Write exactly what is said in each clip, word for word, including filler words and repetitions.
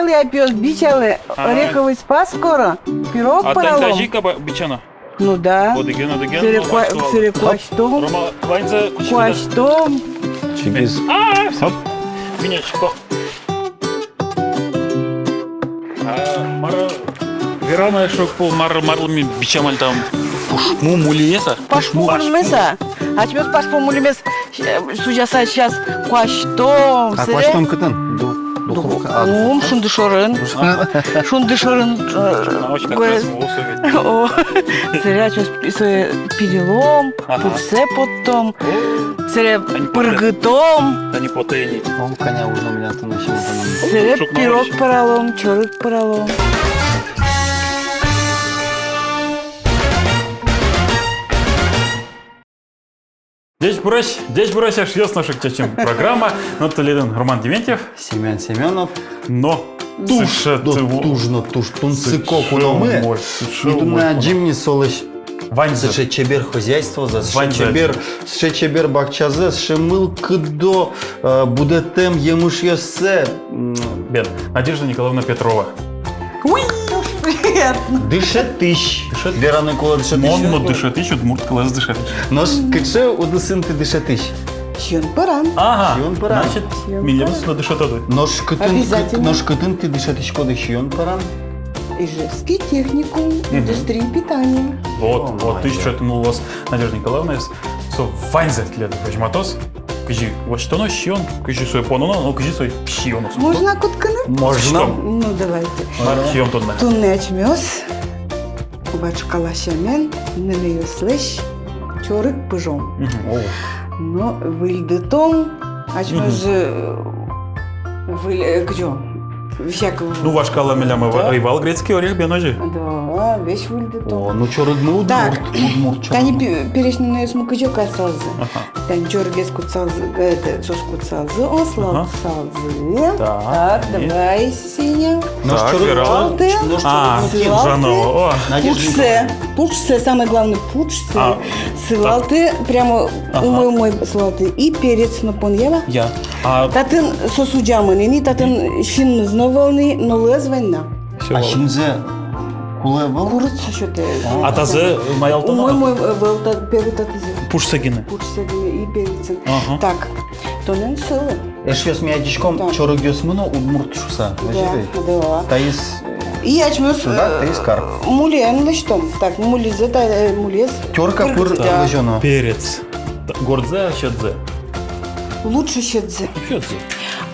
Пиос бичалэ, а, ореховый спас кора, пирог. А тань пыралом. Тазьы ик-а ба-, бичано? Ну да. Одӥген, одӥген, сэре но куа-, куасьтом. Сэре куасьтом. Рома, ваньзэ куасьтом. Куасьтом. Чигиз. А, всё. Хоп. Минечко. А, мар, вераны шук пол, мар, марлы ми бичам али там. Пушму мулимес-а? Пушму. Пушму мулимес-а? Асьмеос пушму мулимес, э, сузяса, сейчас куасьтом. А сэре куасьтом кытын? Ду-, духовка. А, духовка. Шунды шорын. Шунды шорын, э, о, сэре асьмеос пи-, сое пилилом, ага, пуксэ поттом. О. Сэре пыргытом. Тани потэ ини. О, кӧня ужам милям туннэ сиён понна. Сэре пирог пыралом, чорыг пыралом. Ӟечбуресь, ӟечбуресь, эшъёс, нош ик «Чечым» программа. Но тӥледын Роман Дементьев. Семён Семёнов. Но туж, но туж, но туж тунсыко куномы. Сыӵе умой, сыӵе умой. Ми туннэ адӟим ни солэсь ваньзэ. Сыӵе чебер хозяйствозэ, сыӵе чебер, сыӵе чебер бакчазэ, сыӵе мылкыдо, э, будэтэм емышъёссэ. М. Бен, Надежда Николаевна Петрова. Уй, приятно. Дышетӥсь. Дышетӥсь. Вераны кулэ, дышетӥсь. Мон но дышетӥсь, удмурт кылэз дышетӥсь. Нош кыӵе удысын тӥ дышетӥсь? Сиён пӧран. Ага. Сиён пӧран. Значит, сиён пӧран. Милемыз но дышетоды. Нош кытын, нош кытын тӥ дышетӥськоды сиён пӧран? Ижевский техникум, мгм, индустрии питания. Вот, о, вот, молодец. Тӥ сыӵе тӥ луоз, Надежда Николаевна, со ваньзэ тӥледлы возьматоз. Кызьы воштоно сиён, кызьы сое пононо, но кызьы сое сиёно. Можно кутскыны? Можно. Ну, давайте. Мар сиён туннэ? Туннэ асьмеос кубатскала сямен нылъёслэсь чорыг пыжом. Мгм. О. Но выльдытом, асьмеос, мгм, э, выль, э, кызьы, всяк. Ну, вашкала милям ӧй вал, да, ӧй вал грецкий орех, бен, озьы? Да, весь выльдытом. О, ну, чорыгмы удмурт, так, удмурт чорыгмы. Тани пе-, пересь нунаосмы кызьы карысалзы. Ага. Тани чорыгез кутсалзы, э, соос кутсалзы, о, сылалтысалзы. Ага. Так, так, и давай, Сеня. Нош чорыг, так, вера. Сылалты. Нош чорыг. А, сылалты. Жано, о. Надежда Николаевна. Пуксэ, пуксэ, самое главное, пуксэ. А, сылалты, так, прямо, ага, умой-умой сылалты. И перец но пон, я-а? Я. А татын соос узямын ини, татын, мгм, синмыз но ӧвӧл ни, но луэ вань на. Всё. А синзэ кулэ ӧвӧл? Курыт сётэ. А. А тазэ маялтоно? Умой-умой, э, ӧвӧл та-, перец татызэ. Пуксэ гинэ. Пуксэ гинэ и перецен. Ага. Так, тонэн сылы. Эшъёс, ми адӟиськом, да, чорыгъёсмы но удмурт шуса. Да, озьы-а? Да. Таиз. И асьмеос, судак, э, таиз карп. Мулен лэсьтом. Так, мулизэ, та, э, мулез. Тёрка пыр, да, лэзёно. Перец. Та, гордзэ, сьӧдзэ? Лучше сьӧдзэ. Сьӧдзэ.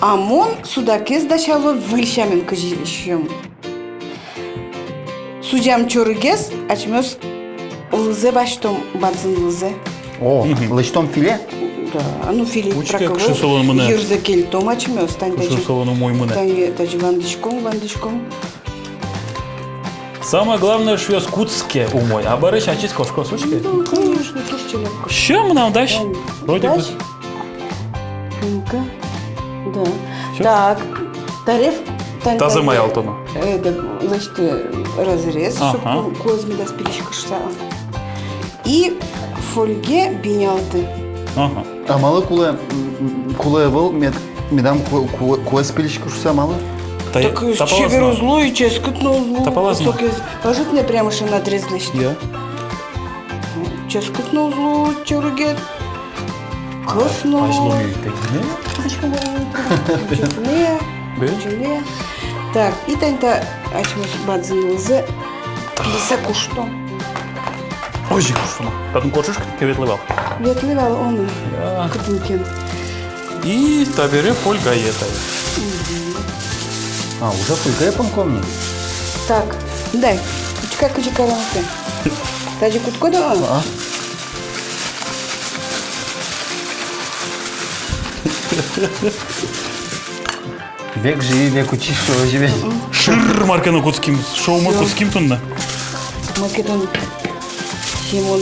А мон судакез дасяло выль сямен, кызьы сиён. Сузям чорыгез асьмеос лызэ басьтом, бадӟым лызэ. О, мгм, лэсьтом филе? Да, ну, филе. Учке, трак ӧвӧл, кыӵе солэн мынэ. Йырзэ кельтом асьмеос, тань, кыӵе тазьы солэн умой мынэ. Тань, тазьы вандӥськом, вандӥськом. Самое главное, шуэ, кутске умой, а бӧрысь ачиз кошкоз, учке. Ну, конечно, кышкыльыку. Сиён мынам дась. Тань, вроде бы. Дась? Ну-ка. Да. Всё? Так. Таре, тань, тазэ таре маялтоно. Э, да, значит, э, разрез, ага, чтоб ку-, куэз медаз пилиськы шуса. И фольге бинялты. Ага. А малы кулэ, м, м, кулэ ӧвӧл мед-, медам ку-, ку-, куэз пилиськы шуса, малы? Та-, так, э, тапалаз чебер но уз лу, и ческыт но уз лу. Тапалаз но. Сокез ӧжыт но прямо шо надрез лэсьтэ. Я. Ческыт но уз лу чорыгед. Кӧс но. Азьло мед тӥни. Азьло мед тӥни. Чекме. Бен? Чекме. Так, и тань та асьмеос бадӟым лызэ. Лызэ куштом. Озьы куштом. Татын кочышкы ке ветлэ вал. Ветлэ вал, он. Я. Кытын ке. И табере фольгае тае. Мгм. А, уже фольгае понком ни? Так, дай. Учка, кызьы кароно ке. Тазьы кутскод-а? А. Век живи, век учись, шуо живи. Мгм. Шыр, мар ке но кутским, шуом, всё, кутским туннэ. Мар ке тон, Симон.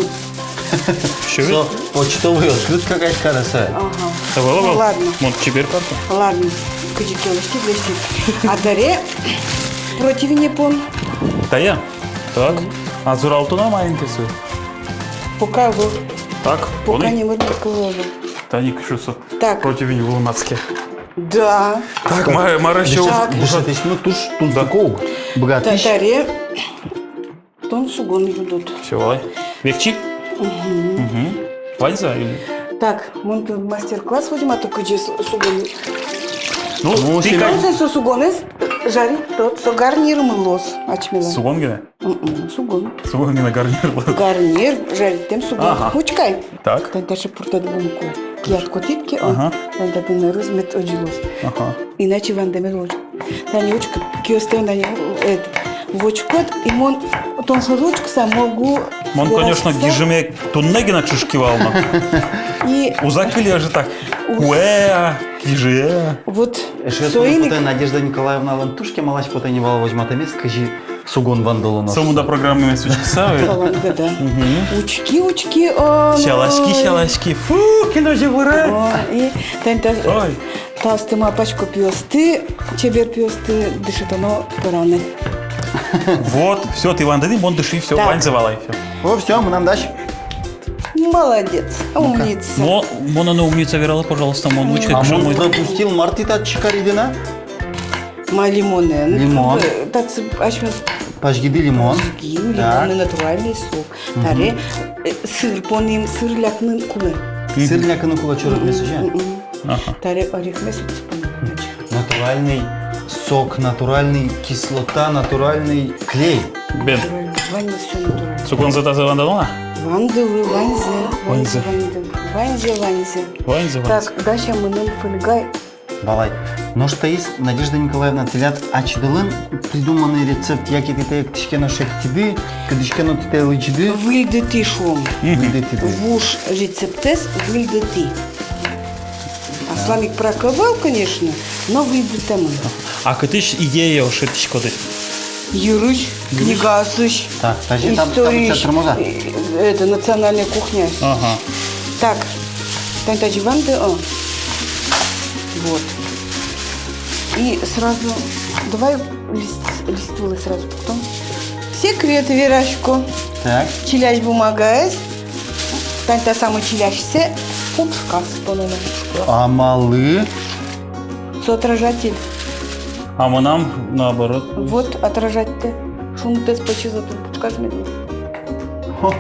Всё. Со почтовой открытка кадь карыса. Ага. Давай, ну, давай. Ладно. Мон чебер карто. Ладно. Кызьы ке лэсьтӥд, лэсьтӥд. А таре противне пон. Тае. Так. Мгм. А зуралтоно маин ке со? Пока ӧвӧл. Так, пока пони. Номыр ӧвӧл. Тани кыӵе со. Так. Противень вылын адске. Да. Так, ма-, мар ещё? Так. Дышетӥсьмы туж тунсыко, быгатӥсь. Та-, таре тон сугон юдод. Всё, валай. Векчи? Мгм. Мгм. Ваньзэ или? Так, мон тон мастер-класс возьмато, кызьы с-, сугон. Ну, ну, тӥ семья. Как? Со сугонэз жарить, то со гарнирмы луоз ачмелэн. Сугон гинэ? М-м, сугон. Сугон гинэ гарнир луоз. Гарнир, жарить, тӥни сугон. Ага. Учкы ай. Так. Тани таӵе пуртэд луыны кулэ. Кияд котӥд ке, о, ага, тани татын рыз мед озьы луоз. Ага. Иначе вандэмед луоз. Тани учкы, киостэм тани, это, вочкод, и мон тон шоры учкыса могу. Мон, конечно, вераськыса. Гижыме туннэ гинэ чышки вал но. И уза кыле озьы так. Уз- куэ-а, гижы-а. Вот. Эшшо соин ик Надежда Николаевналэн туж кемалась потэ ни вал возьматэмез, кызьы сугон вандылоно. Сомында программаез учкыса, ой. Соланда, да. Мгм. Учки, учки, о, сяласьки, ой, сяласьки. Фу, кино же выра. О, и тани та-, ой, та астэ малпасько, пиосты, чебер пиосты дышетоно пӧраны. Вот, всё, тӥ вандӥды, мон дыши, всё, так, ваньзэ валай, всё. О, всё, мынам дась. Молодец, ну-ка, умница. Мо-, монэ но умница вералэ, пожалуйста, мон учкы. А кышем мон мой пропустил, мар тӥ татчы кариды на? Ма лимонэн. Лимон. Э, татчы асьмеос пазьгиды лимон. Пазьгим, так, лимонный натуральный сок. Мгм. Таре, э, сыр понӥм, сыр лякыны кулэ. Мгм. Сыр лякыны кулэ чорыгмес, озьы-а? Мгм. Ага. Таре орехмес отчы понӥм. Натуральный сок, натуральный кислота, натуральный клей. Бен. Натуральный. Ваньмыз всё натуральный. Сугонзэ тазэ вандылэ на? Вандылэ, ваньзэ, ваньзэ, ваньзэ, ваньзэ, ваньзэ. Ваньзэ, ваньзэ. Так, дась-а мыным фольга? Валай. Нош таиз, Надежда Николаевна, тӥляд ачидылэн придуманный рецепт, яке тӥ тае кытысь ке но шедьтӥды, кытысь ке но тӥ тае лыдӟиды? Выльдытӥ, шуом. Мгм. Выльдытӥды. Вуж рецептэз выльдытӥ. Аслам ик прак ӧвӧл, конечно, но выльдытэмын. А кытысь идея шедьтӥськоды? Йырысь, йырысь? Книгаосысь. Так, тазьы там, там историысь, там тырмоз-а? Э, это, национальной кухня. Ага. Так, тани тазьы ванды, о. Вот. И сразу, давай лист, лист вылэ сразу пуктом. Секрет верасько. Так. Чилясь бумагаез. Тани та самой чилясьсэ пушказ понэно. А малы? Со отражатель. А мынам наоборот. Вот отражать-то. Шундэс пӧчез отын пушказ мед луоз. Хо.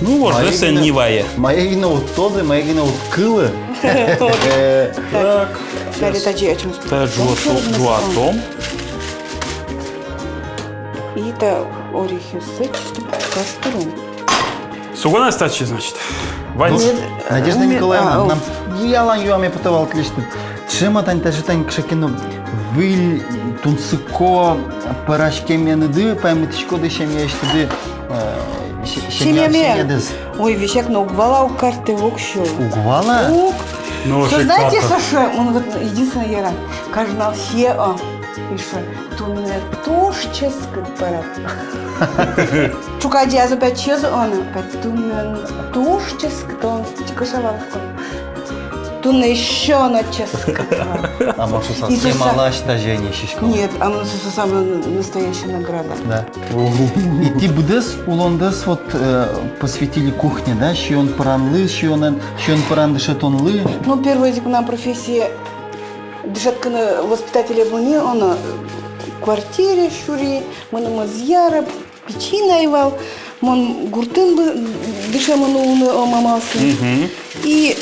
Ну, вот, мае гинэ, не вае. Мае гинэ уд тодэ, мае гинэ уд кылы. Так. Таре сейчас. Таре тазьы ачим. Та жуа-, жуатом. И та орехъёссэ чисто пушказ тыром. Сугонэз татчы, значит. Вань. Ну, Надежда Николаевна, а, о, мынам ялан юаме потэ вал тӥлесьтыд. Ӵем-а тани, тазьы тани кыӵе ке но выль, тунсыко пӧраськеменыды паймытӥськоды семьяысьтыды, э, се-, семья-, семьяме. Семьядэс? Ой, весяк но уг вала, уг картэ воксё. Уг вала? Уг. Ну, со, знаете, со шуэ, мон вот единственное яра, кажнал сие, а, и шуэ. Туннэ туж ческыт пӧрад. Ӵуказеяз опять чез, он опять туннэ туж ческыт, он тикыша валаськон. Туннэ ещё но ческыт. А мон шуысал, и со са-, кемалась тазьы ӧнеысьтӥсько. Нет, а мон шуысал, самая настоящая награда. Да. И тӥ быдэс улондэс вот, э, посвятили кухне, да, сиён пыранлы, сиёнэн, сиён пыран дышетонлы. Ну, первой ик мынам профессия дышетскыны воспитателе мынӥ, он, э, квартире сюри, мыным ӧз яра, пичи на ӧй вал, мон гуртын бы дышемын улыны, о, мамаослы. Мгм. И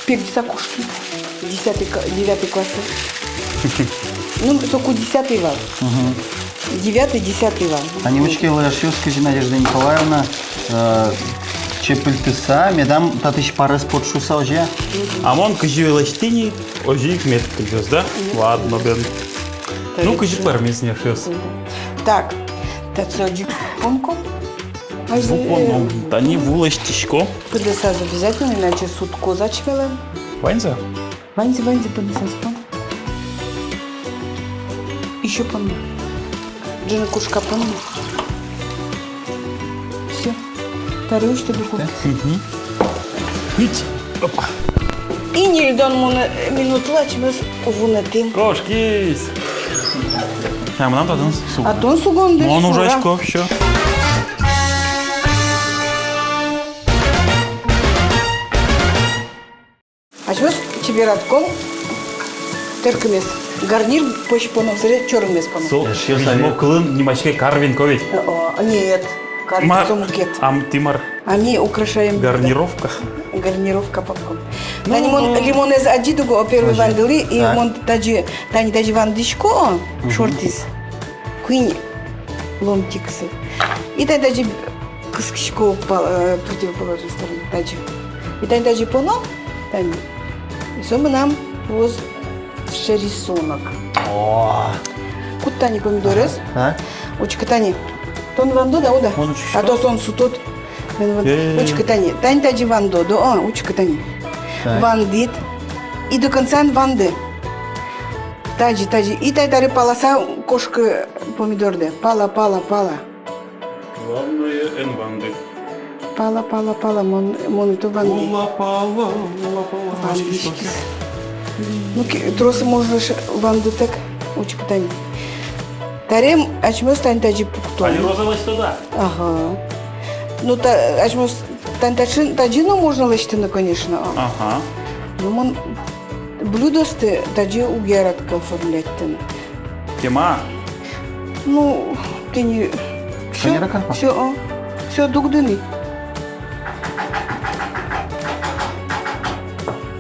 пегӟыса кошки. Десятый ка-, девятый классы. Ну, соку десятый вал. Мгм. Девятый, десятый вал. Тани учкелэ, эшъёс, кызьы Надежда Николаевна, э, чепыльтыса, медам татысь парэз потшуса, озьы-а? А мон кызьы лэсьтӥ ни, озьы ик мед кылёз, да? Мгм. Ладно, бен. Ну, кызьы пӧрмиз ни, эшъёс. Так, татчы озьы ик пон ке. Ву пон, э, тани ву лэсьтӥсько. Пыдэсаз обязательно, иначе сутскоз ачмелэн. Ваньзэ? Ваньзэ, ваньзэ, пыдэсаз пон. Ещё пон. Ӝыны курка пон. Всё. Таре усьты духовкае. Мгм. Ить. Опа. И ньыльдон муны-, минутлы ачмес вунэтӥм. Кошкиз. А мынам татын сугон. А тон сугон дыр. Мон ужасько, всё. Асьмеос чебераськом Тэркымез. Гарнир пӧсь поно, сэре чорыгмес поно. Со визьмо кылын нимаське карвинг ведь. О, нет. Карвинг со мукет. А ми тӥ мар? А ми украшаем. Гарнировка. Гарнировка потком. Ну, тани мон лимонэз адӟиды уго, первый вандылӥ, и мон тазьы, тани тазьы вандӥсько, шортӥз. Куинь ломтиксы. И тани тазьы кыскисько пал-, э, противоположной стороны, тазьы. И тани тазьы поно, тани. И со мынам луоз сыӵе рисунок. О. Кут тани помидорез. Ага. А? Учкы тани. Тон вандод-а, уд-а? Мон учкисько. А то со сутод. Мон ван-, э, учкы тани. Тани тазьы вандод, о, учкы тани. Так. Вандӥд. И до конца эн ванды. Тазьы, тазьы. И тани табере паласа кошкы помидордэ. Пала, пала, пала. Главное, эн ванды. Пала, пала, пала, мон, мон итӥ ванды. Ула пала, ула пала. Вандӥськиз. Ну, ке-, трос можно ш-, вандытэк, учкы тани. Табере асьмеос тани тазьы пуктом. Али роза лэсьтод-а? Ага. Ну, та-, асьмеос тани таӵе, тазьы но можно лэсьтыны, конечно, а. Ага. Ну, мон блюдоосты тазьы уг яратӥськы оформлятьтыны. Кема? Ну, тӥни. Всё, всё, о. Всё, дугды ни.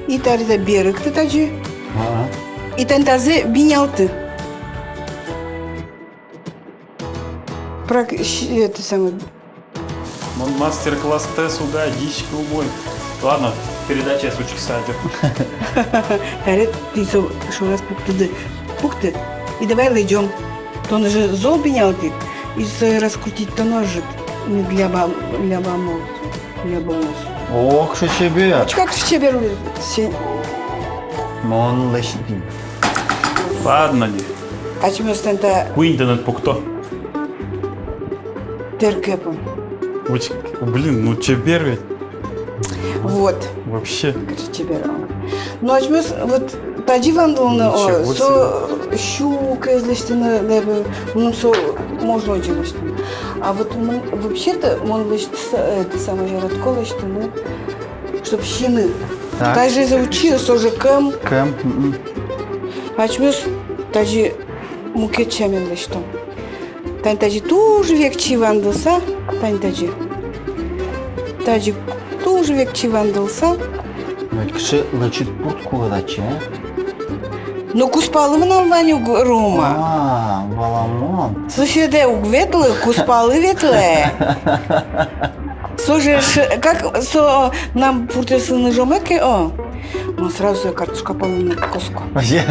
И табере берыкты тазьы. Ага. И тани тазэ бинялты. Прак-, щ-, это самое, Мон мастер-класстэс уг адӟиськы умой. Ладно, передачаез учкыса адӟо. Табере тӥ со шораз пуктӥды. Пуктӥд. И давай лэзём. Тон же зол бинялтӥд. И сое раскрутить тон ӧжыт. Мед лябам-, лябамоз. Лябамоз. Ох, кыӵе чебер. Учкы, кыӵе чебер улӥз. Мон лэсьтӥ. Ладно ни. Асьмеос тани та. Куинь тыныд пукто. Тэркыпын. Уч-, блин, ну чебер ведь. Вот. Вообще. Кыӵе чебер. Ну, асьмеос вот тазьы вандылыны, о, со сюкез лэсьтыны, да, мыным со можно озьы лэсьтыны. А вот мон, вообще-то, мон лэсьтыса, это самое, яратӥсько лэсьтыны, чтоб сиыны. Так. Тазьы же учи, со же кӧм. Кӧм, мгм. Асьмеос тазьы мукет сямен лэсьтом. Тани тазьы туж векчи вандылса, тани тазьы. Тазьы туж векчи вандылса. Ну, ведь кыӵе лэчыт пурт кулэ татчы, а? Ну, кузпалы мынам вань уг, Рома. А, валамон. Соседэ уг ветлы, кузпалы ветлэ. Со же ш-, как со мынам пуртэсын ыжоме ке, о. Мон сразу сое картошка палын коско. Вообще.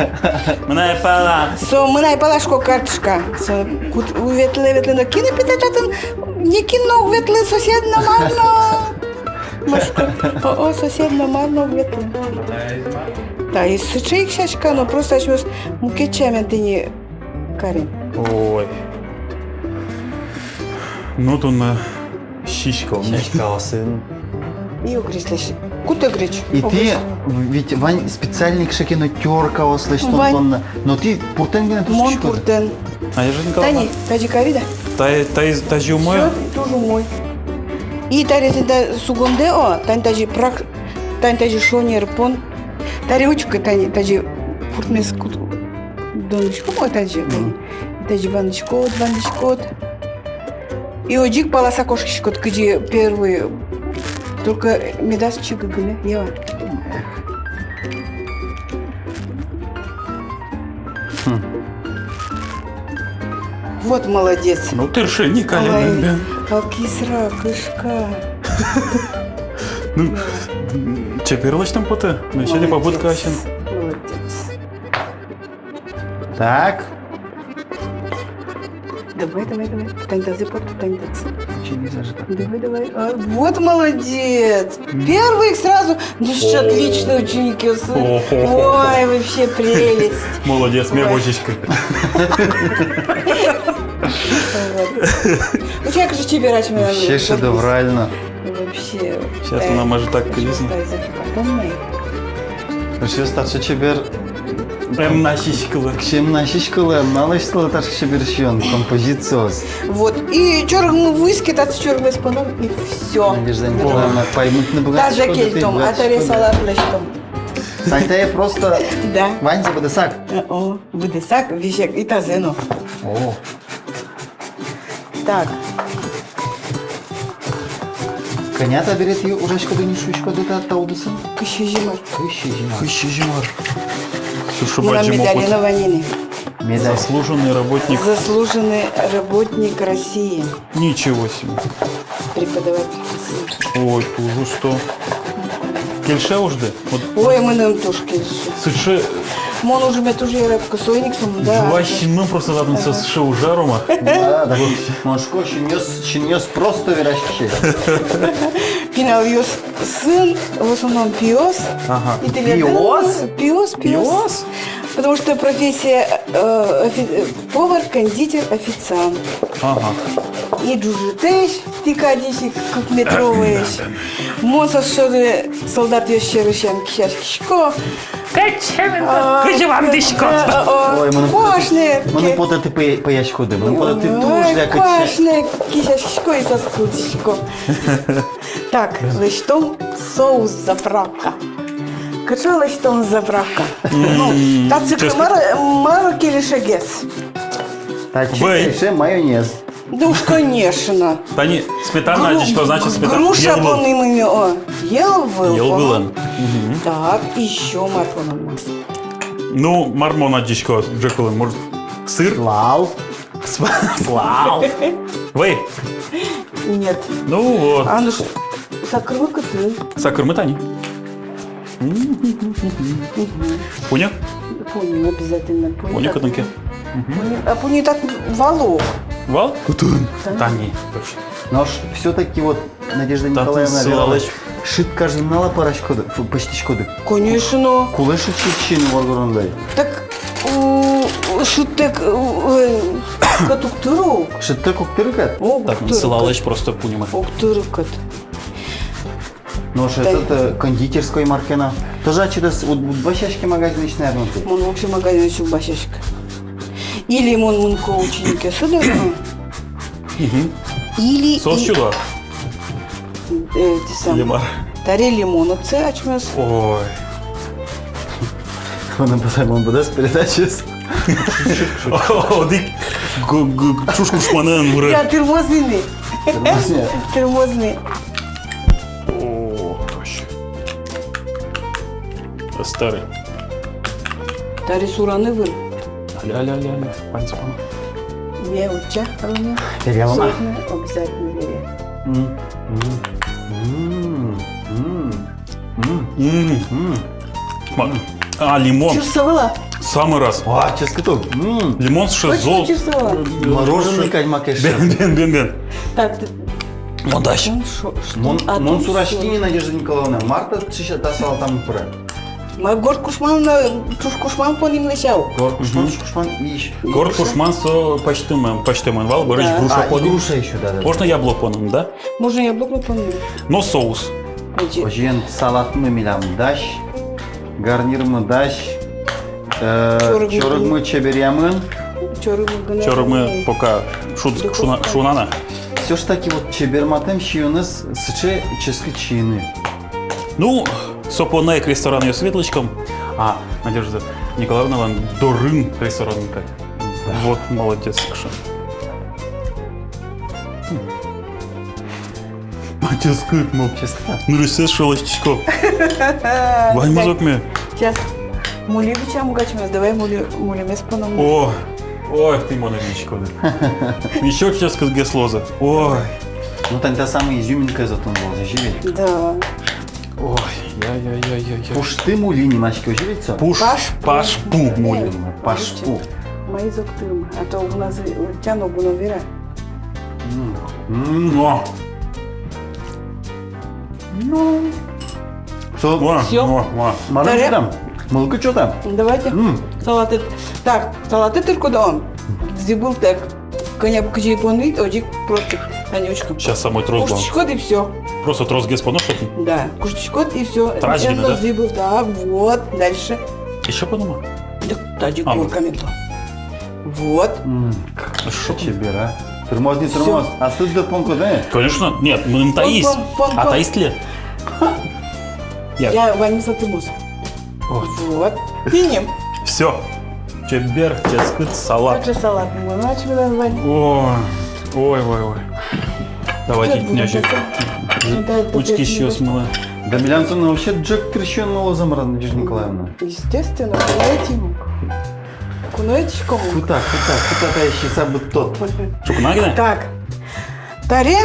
Мынай пала. Со мынай пала, шуко, картошка. Со кут-, ветлэ, ветлэ, но кин пе татын, никин но уг ветлы, сосед но, мар но. Мар шуко, о, о, сосед но, мар но уг ветлы. Та и сыӵе ик сяська, но просто асьмеос мукет сямен тӥни карим. Ой. Ну, туннэ сиськаос. Сиськаосын. И огречлэсь. Кутэ огреч. И тӥ ведь вань специальный кыӵе ке но тёркаос лэсьтон понна. Но тӥ пуртэн гинэ тусиськоды? Мон пуртэн. А я же не... Тани, тазьы карид-а? Та-, та-, тазьы умой? Всё, туж умой. И табере тӥни та сугондэ, о, тани тазьы прак, тани тазьы шонер пон. Табере учкы, тани тазьы пуртмес кут-, донъяськом, о, тазьы, тани. Мгм. Тазьы вандӥськод, вандӥськод. И одӥг паласа кошкиськод, кызьы первый. Только медаз чигы гинэ, ява. Хм. Вот молодец. Ну, тырше ни каллен бен. Ай, кисра, кышка. Ну, чебер лэсьтэм потэ. Ну, ещё не попытка асьын. Молодец. Так. Давай, давай, давай. Тани тазэ пот, тани тазэ. Давай, давай. А, вот молодец. Первый сразу. Ну что, отличный ученик, я с-, ой, вообще прелесть. Молодец, мед возиськы. Вот. У тебя же чебер, а чё... Вообще шедеврально. Вообще. Сейчас она может так кризм. Вообще старше чебер. Эм, на сиськылы. Кыӵе эм на сиськылы, эм на лэсьтылы таӵе чебер сиён, композициос. Вот. И чорыгмы вуиз ке, татчы чорыгмес поном, и всё. Надежда Николаевна, паймытыны быгатӥськоды. Тазэ кельтом, а табере салат лэсьтом. Тань тае просто, да, ваньзэ быдэсак. О, быдэсак, весяк и тазэ но. О. Так. Кӧня табере тӥ ужаськоды ни, шуиськоды та, та удысын? Кызь сизьым ар. Кызь сизьым ар. Кызь сизьым ар. Мынам медале но вань ини. Медаль. Заслуженный работник. Заслуженный работник России. Ничего себе. Преподаватель России. Ой, туж усто. Кельше ужды? Вот. Ой, мыным туж кельше. Сыӵе. Мон ужме туж яратӥсько, соин ик сомында. Ӝуась синмын просто татын со сыӵе ужар, Рома. Да, да. Мон шуисько, синъёс, синъёс просто вераськисьёс. Пиналъёсын, в основном пиос. Ага. И ты... Пиос? Пиос, пиос. Пиос? Потому что профессия, э, офи-, э, повар, кондитер, официант. Ага. И ӝужытэсь, тӥ кадь ик, кыкметровоесь. Мон со сьӧры солдатъёс сьӧрысен кесяськисько. Кыӵе мон, а, кыӵе вандӥсько. Ой, мыным потэ, куашнэ, мыным потэ, тӥ пӧ-, пӧяськоды, мыным потэ, тӥ туж, ой, кыӵе. Куашнэ кесяськисько и соскытӥсько. Так, лэсьтом соус, заправка. Кыӵе лэсьтом заправка? Ну, татчы мар, мар кельшегес? Татчы кельше майонез. Да уж, конечно. Тани сметана, гру-, адӟисько, значит, сметана. Груша йӧл вылын понӥмы, о, йӧл вылын. Йӧл вылын. Мгм. Так, ещё мар понӥмы? Ну, мар мон адӟисько ӝӧк вылын, может, сыр? Слал. С-, слал. Вай. Нет. Ну вот. А ну ш-, сакырмы кытын? Сакырмы тани. Мгм. Пуньы? Пуньы, обязательно. Пуньы кытын ке. Мгм. Пуньы, а пуньы татын вал-а? Вал? Кытын? Тани. Тани, точно. Нош всё-таки вот, Надежда Николаевна, татын сылалэсь. Вералась, шыд каждый нунал-а пӧраськоды, фу, пӧзьтӥськоды? Конечно. Кулэ шыд сиыны воргоронлы? Так, у, шыдтэк, у, э, кӧт уг тыры ук. Шыдтэк уг тыры кӧт? О, уг тыры кӧт. Татын сылалэсь просто пуньымы. Уг тыры кӧт. Нош этот, э, кондитерской маркена. Тоже ачид уд, уд басьяське магазинысь, наверное, тӥ? Мон вообще магазинысь уг басьяськы. Или мон мынӥсько ученикъёсы доры. Мгм. Или... Соос и-, чудо. Э, тӥ сам. Лимар. Таре лимон отсы ачмес. Ой. Мыным потэ, мон быдэс передачаез одӥг гу-, гу-, чуж кушманэн вырӥ. Я, тырмоз ини. Тырмоз ини. Тырмоз ини. О, вообще. Старый. Таре сураны выр. Аля, аля, аля, аля. Паньцпан. Ве утча, а у меня. Перелома. Сотни обязательно бере. М, м, м, м. М. М. Ма-, а, лимон. Чырсовала? Самый раз. А, ческыт. М. Лимон сыӵе зол. Точно чырсовала? Мороженый кадь ма ке. Бен, бен, бен, бен. Так, ты... Мон дась. Мон шо-, шо-, мон, а мон ты сураськи ни, Надежда Николаевна, мар та сыӵе та салатамы пыре. Ма горд кушман, э, чуж кушман понӥм лэсьтӥ. Горд кушман, мгм, чуж кушман ещё. Горд кушман со пӧзьтэмын, пӧзьтэмын вал, бӧрысь, да, груша понӥм. А, и груша ещё, да, да. Можно яблок понӥм, да? Можно яблок но понӥм. Но соус. Озьы. Озьыен, салатмы милям дась, гарнирмы дась, э, чорыгмы, чорыгмы чеберъямын. Чорыгмы гинэ. Чорыгмы пока шуд-, шуна-, духовкае. Шуна на. Всё ж таки вот чеберматэм сиёнэз сыӵе ческыт сиыны. Ну, со понна ик ресторанъёсы ветлӥськом. А, Надежда Николаевналэн дорын ресторан кадь. Да. Вот, молодец, Кша. М. Ческыт, ну. Ческыт, а? Нырысьсэ шелестӥсько. Ваньмыз окме. Сейчас. Мули бичам гачмес, давай мули, мулимес поном. О, ой, тӥ монэ виськоды. Ещё ческытгес луоз. Ой. Ну, тани та самая изюминка зато луоз, озьы ведь? Да. Ой, я-я-я-я-я. Пушты мули нимаське, озьы ведь со? Пуш-, паш-, паш-пу мули. Паш-пу. Маиз ог тырмы, а то уг на зы-, тян уг на вера. М, м, о. Ну. Со-, ва, всё. Ва, ва. Мар там? Мылкыд чотам. Давайте. М. Салаты. Так, салаты тыркодон. Зӥбылтэк. Кӧня кызьы понӥд, озьы ик просто, тани учкы. Сейчас самой трос вал. Куштӥськод и всё. Просто тросгес поно, чтоб. Да, куштӥськод и всё. Трась гинэ, да? Зӥбыл, да, вот, дальше. Ещё поно-а? Да, тадзи корка мед луоз. Вот. М, хорошо. Чебер, а? Тырмоз ни, тырмоз. Всё. А сыӵе понӥськод, да? Конечно. Нет, мыным таиз. Пон, пон, пон, а пон. Таиз тӥледлы? Я. Я ваньмыз тырмоз. Вот. Тӥни. Всё. Чебер, ческыт салат. Таӵе салат. Мон ачмедан вань. О, ой, ой, ой. Давайте, тӥни ачид. Учкисьёсмылы. Да милям со вообще ӝӧк кырсиён луоз-а, мар-а, Надежда Николаевна? Естественно, кунойтӥ. Кунойтӥськом. Кута, кута, кута, та ещё сабыт тот. Ӵукна гинэ? Так. Таре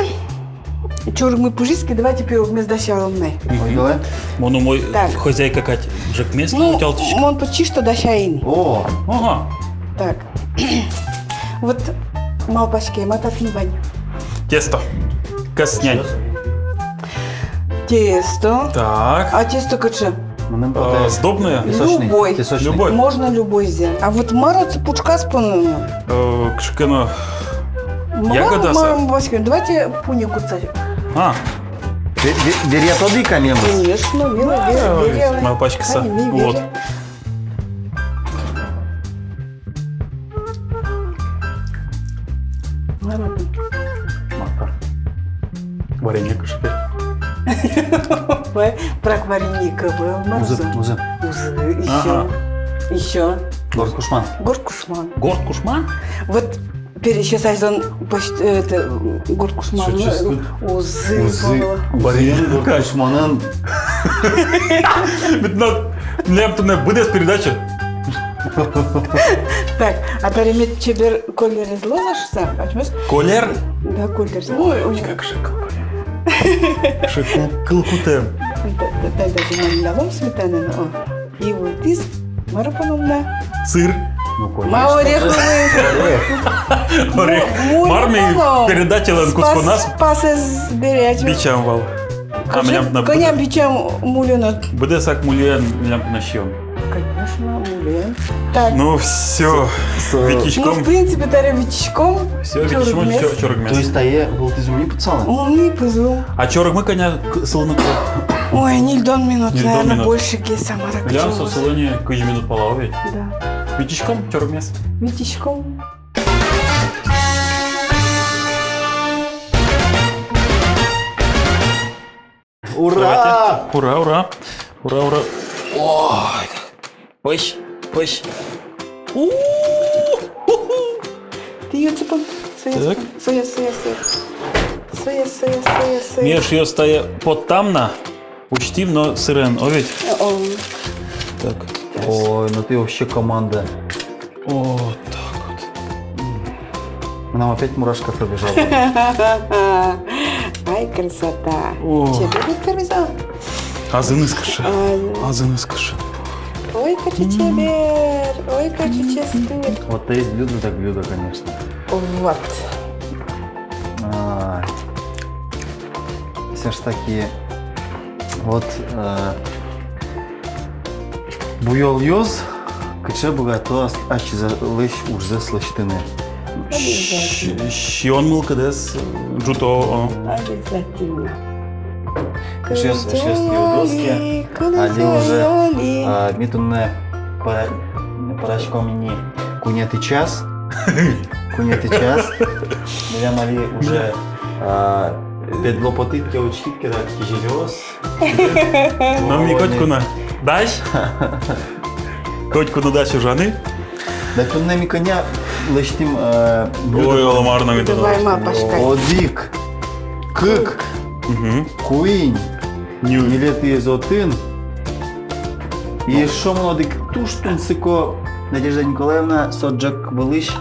чорыгмы пыжиське, давайте пе огмес дасялом на. Мгм. Ой, давай. Мон умой. Так. Хозяйка кадь ӝӧкмес. Ну, утялтӥсько. Мон почти что дасяй ини. О. Ага. Так. Вот малпаське, ма татын вань. Тесто. Кӧснянь. Тесто. Так. А тесто кыӵе? Мыным, э, потэ, сдобное? Песочный. Любой. Песочный. Любой. Можно любой зэ. А вот мар отчы пушказ поныны? Э, кыӵе ке но ягода-а со? Мар, мар, мар, давайте пуньы кутса. А. Ве-, ве-, веръя тодӥ-а милемыз? Конечно, милемыз, вер-, веръя. Малпаськыса. Ай, ми веръя. Вот. Мар отын? Мака. Варенье кыӵе ке. Вай, прак варенье ке был, мар со? Узы, узы. Узы, ещё. Ага. Ещё. Горд кушман. Горд кушман. Горд кушман? Вот пересьёс азьлон почти, это, горд кушман, узы, узы, было. Варенье горд кушманын. Бит но, милям туннэ быдэс передача. Так, а таре мед чебер колерез луоз-а шуса, ачмес? Колер? Да, колерез. Ой, ой, как же колер. Шекун кыл кутэм. Да, да, да, даже малявом сметанан, о. И вот из, мар поном на? Сыр. Ну, конечно. Ма, ореховый. Орех. Орех. Ну, мар ми поном. Передачалэн кутсконаз. Спас, спасэз бере, ачмес. Бичам вал. А милям туннэ кӧня быдэ-, бичам мульыны? Быдэсак мульыен милям туннэ сиён. Конечно, мульыен. Так. Ну, всё. Со-, со-, витиськом. Ну, в принципе, таре витиськом. Всё, витиськом чорыгмес. Чо-, чорыгмес. То есть тае вылтӥз ум ни пытсалэ? Ум ни пытсалэ. А чорыгмы кӧня к-, сылыны кулэ? Ой, ньыльдон минут, ньыльдон минут, наверное, больше ке, самара. Милям со сылыны кызь минут пала, о ведь? Да. Витиськом чорыгмес. Витиськом. Ура! Давайте. Ура, ура! Ура, ура! Ой! Пысь, пысь! У-у-у! Тӥ ӧтчы пон. Соя, так. Соя, соя, соя. Соя, соя, соя, соя. Ми эшъёс тае поттам на. Усьтӥм но сырен, о ведь? О. Так. Ой, ну ты вообще команда. Вот так вот. М. Мынам опять мурашка пробежала. Ай, красота. О. Чебер ведь, красота. Азыныз кыӵе. А. Азыныз кыӵе. Ой, кыӵе чебер. Ой, кыӵе ческыт. Вот то есть блюдо так блюдо, конечно. Вот. А. Всё ж таки, вот, э, буёлъёс кыӵе быгато ас-, асьсэлэсь ужзэс лэсьтыны. Обязательно. С-, сиён мылкыдэз, э, ӝуто, о. Обязательно. Эшъёс, эшъёс, юдоскы, али уже, а, ми туннэ пӧра-, пӧраськом ини куинетӥ час. Куинетӥ час. Милям али уже, а, педло потӥд ке, учкид ке, да, кизилиос. Но ми котьку но дась. Котьку но дась ужаны. Да туннэ ми кӧня лэсьтӥм, э, блюдо. Ой, оло мар но ми туннэ. Давай, ма, пашкай. Одӥг, кык, мгм, куинь. Ньыль. Ньылетӥез отын. И эшшо мон одӥг туж тунсыко, Надежда Николаевна, со ӝӧк вылысь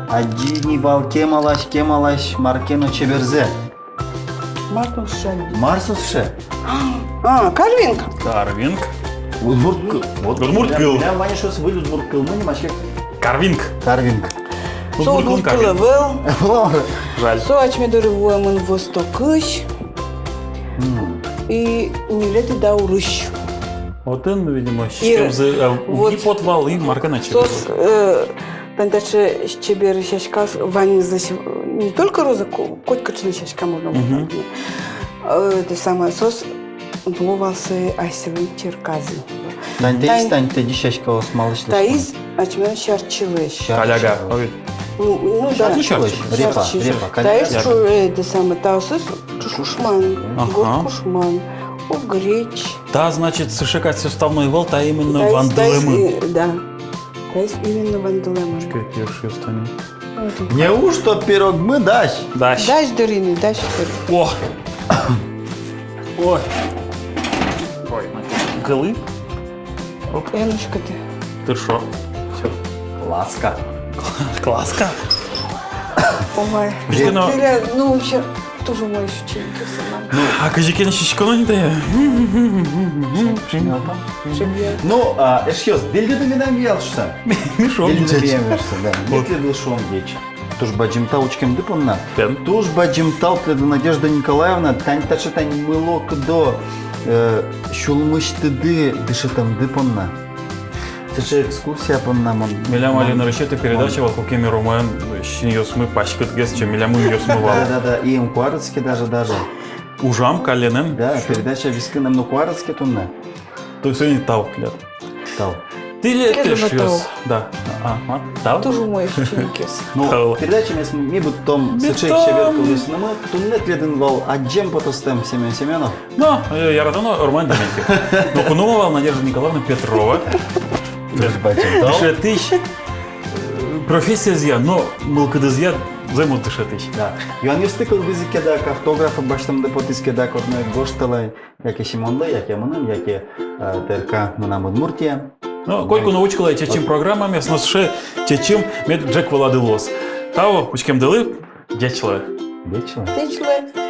адӟи ни вал кемалась, кемалась мар ке но чеберзэ. Мар со сыӵе? Мар со сыӵе? А, карвинг. Карвинг. Удмурт кыл. Вот удмурт кыл. Прям, прям вань эшъёс выль удмурт кылмы нимаське. Карвинг. Карвинг. Со удмурт кыл ӧвӧл. Жаль. Со асьме доры вуэмын Востокысь. М. И ньылетӥ даурысь. Отын, видимо, сиськемзы, э, вот, уг ни пот вал, и мар ке но чебер. Соос, э, тани таӵе чебер сяськаос ваньмызлэсь, не только роза, ко-, котькыӵе но сяська можно выбрать. Мгм. Э, это самое, соос луо вал сое асьсэлэн черказы. Тани таиз, тани, тани тӥни сяськаос малысь лэсьтэмын? Таиз асьмелэн сярчилэсь. Сярчилэсь. Каляга, ой. Ну, ну да. Сярчилэсь. Репа, сярчилэсь. Репа, каляга. Таиз шу-, э, это самое, таосыз ӵушман, ага, горд кушман. Греч. Та, значит, сыӵе кадь составной ӧвӧл, та именно вандылэмын. Да. Та именно вандылэмын. Чекай, эшъёс, тани. Вот. Неужто пирогмы дась? Дась. Дась дыр ини, дась дыр. О! Ой. Ой, гылы. Оп. Яночка, ты. Тыршо. Всё. Класска. Класска. Ой. Кызьы ке но... Тӥляд, ну, вообще, туж умой сиськонэ сямен. Ну, а кызьы ке но сиськоно ни тае. Шимья. Ну, а, эшъёс, бельдыды медам виял шуса. Ми шуом, бельдыды медам виял шуса, да. Вот. Бельдыды, шуом, ӟеч. Туж бадӟым тау учкемды понна. Бен. Туж бадӟым тау тӥледлы, Надежда Николаевна, тань таӵе, тань мылокыдо, э, сюлмысьтыды дышетэмды понна. Сыӵе экскурсия понна мон. Милям али нырысетӥ передача вал, куке ми Ромаен синъёсмы паськытгес, чем милям инъёсмы вал. Да, да, да, и ум куараське даже, даже. Ужам каллен. Да, передача вискын но куараське туннэ. Туж ини тау тӥляд. Тау. Тӥледлы, эшъёс. Да. А, а, тау. Туж умой сиськонэ. Ну, тау. Передачамес ми быдтом сыӵе ик чебер кылъёсынымы. Туннэ тӥледын вал адӟем потостэм Семён Семёнов. Но, э, яратоно Роман Дементьев. Но кунома вал Надежда Николаевна Петрова. Туж бадӟым тау. Дышетӥсь, э, профессиязъя но мылкыдызъя зэмос дышетӥсь. Да. Юанъёсты кылдӥзы ке дак, автограф басьтэмды потӥз ке дак, одно ик гожтэлэ, яке Семёнлы, яке мыным, яке, э, ТРК «Мынам Удмуртие». Но котьку но учкылэ «Чечым» программамес, но сыӵе «Чечым» мед ӝӧк вылады луоз. Тау учкемдылы, ӟеч луэ. Ӟеч луэ. Ӟеч луэ.